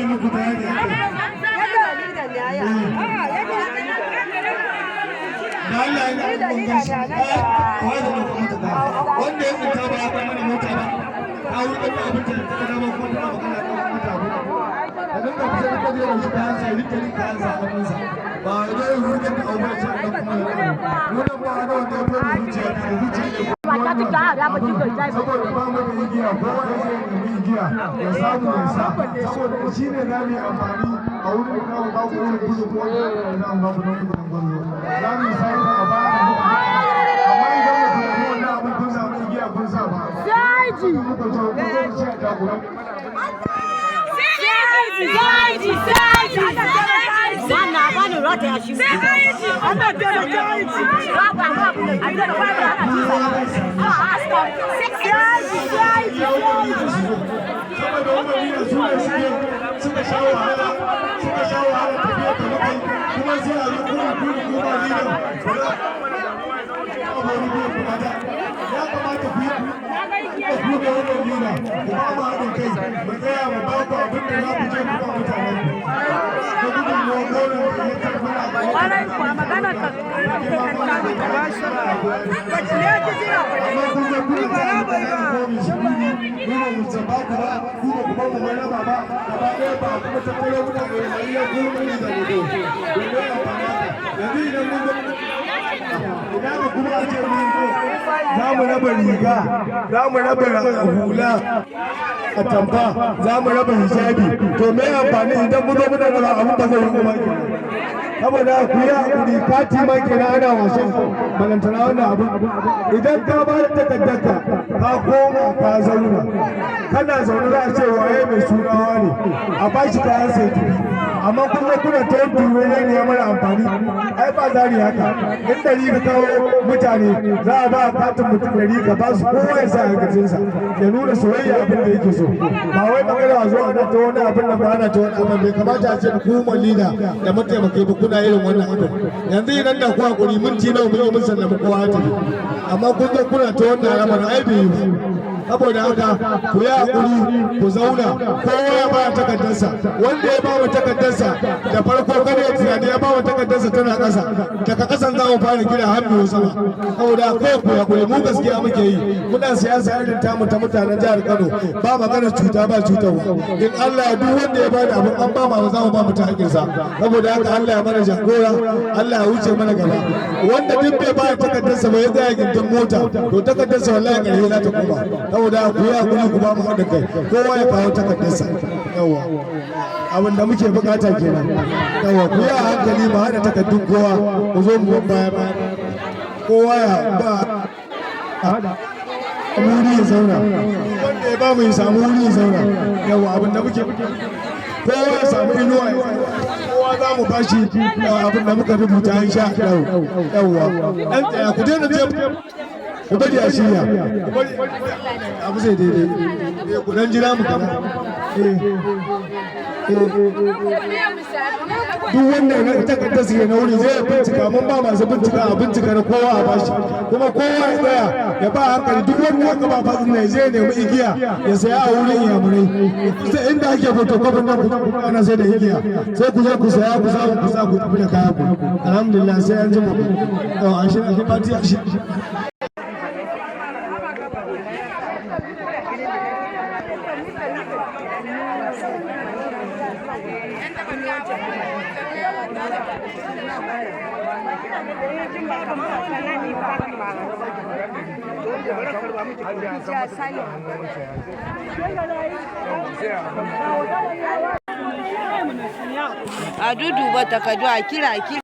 Muku bayani a kai. Da Allah yana mun gan shi wai da kuma ta wanda ya tsinta ba ya bar mana mota ba, ta wurgar da abin da ta dama, kuma tana magana kan mota abu da dinga kusa da kaje da shi, kayan sa rike rike kayan sa hannunsa ba ya zai wurgar da abu ce da kuma ya wannan ba wani wanda ya fara zuciya da zuciya ne, saboda ba mu da igiya. Kowa ya zai nemi igiya ya samu ya sa, saboda shi ne za mu yi amfani a wurin da mu ba ku irin gudunmuwar da za mu ba ku don gudun gwarzo. Za mu yi samu a baya da muka, amma idan ba ku nemi wannan abin kun samu igiya kun sa ba, muka zo ku zo ku ce a jagoran. CID, CID. Wannan bani rata ya shi. Ana tara CID. CID, CID. Saboda wannan ne su ne suke suka sha wahala, suka sha wahala tafiya da muka yi, kuma sai a zo kuma ku kuma leader ba za a wani biyan bukata. Ya kamata ku yi ku da wannan leader, ku ba mu haɗin kai, mu tsaya mu ba ku abin da za ku je ku ba mutanen ku na gudunmuwa goron da ya karɓi. Kwarai kuwa, magana ka ka ba shi ba. Ba ne ki jira ba. Amma kun zo kuna Ni ba ta na bai ba. Mu ba mu san ba ku ba, ku ba ku ba mu wani ba ba gaba ɗaya ba, kuma tattaro mutane da iya ku ne da mu domin amfani haka. Yanzu idan mun zo ina ga kuma a ce mun zo za mu raba riga, za mu raba hula, atamfa, za mu raba hijabi, to me amfani idan mun zo muna raba abun ba zai yi kuma kenan? Saboda ku yi hakuri, kati ma kenan ana wasan balantana wannan abu. Idan ka ba da takardarka, ka koma ka zauna, kana zaune, za a ce waye mai sunawa ne, a ba shi kayan sai tafi. Amma kun zo kuna ta yin ture ne ya mara amfani. Ai ba zari haka. In 100 ka kawo mutane, za a ba katin mutum 100, ka ba su, kowa ya sa hankacinsa ya nuna soyayya abin da yake so. Ba wai magana a zo ana ta wani abin da ba, ana ta wani abin bai kamata a ce hukumar leader da mataimakai ba kuna irin wannan abin. Yanzu idan da ku hakuri, minti nawa mun yi, mun sallami kowa ya tafi, amma kun zo kuna ta wannan al'amarin, ai bai yi ba. Saboda haka ku yi hakuri, ku zauna, kowa ya ba takardarsa. Wanda ya ba wa takardarsa da farko, kada ya tunani ya ba wa takardarsa tana ƙasa. Daga ƙasan za mu fara kira har mu sama. Saboda kawai ku hakuri, mu gaskiya muke yi, muna siyasa irin tamu ta mutanen jihar Kano, ba magana cuta ba cutarwa. In Allah ya duk wanda ya bada abin an ba ma, za mu ba mu ta hakinsa. Saboda haka Allah ya mana jagora, Allah ya wuce mana gaba. Wanda duk bai ba takardarsa ba ya tsaya gindin mota, to takardarsa wallahi ƙarshe za ta koma. Saboda ku yi hakuri, ku ba mu haɗin kai, kowa ya kawo takardarsa. Yawa, abin da muke bukata kenan. Yawa, ku yi a hankali, mu haɗa takardun kowa, ku zo mu baya, kowa ya ba wuri ya zauna. Wanda ya ba mu ya samu wuri ya zauna. Yawa, abin da muke, kowa ya samu inuwa ya zauna. Kowa za mu bashi abin da muka rubuta insha Allah. Yawa, dan tsaya, ku daina je, ku bari a shirya, ku bari abu zai daidai. Ku dan jira mu kana. Duk wanda ya takardar su na wuri zai bincika, mun ba masu bincika a bincika na kowa a bashi, kuma kowa ya tsaya ya ba hankali. Duk wanda aka ba fasin ne zai nemi igiya ya saya a wurin iyamurai, sai inda ake photocopy nan, ku ana sai da igiya, sai ku zo ku saya, ku samu ku sa ku tafi da kaya ku. Alhamdulillah, sai an jima ku. An shi party a shi. A duduba takardu, a kira a kira.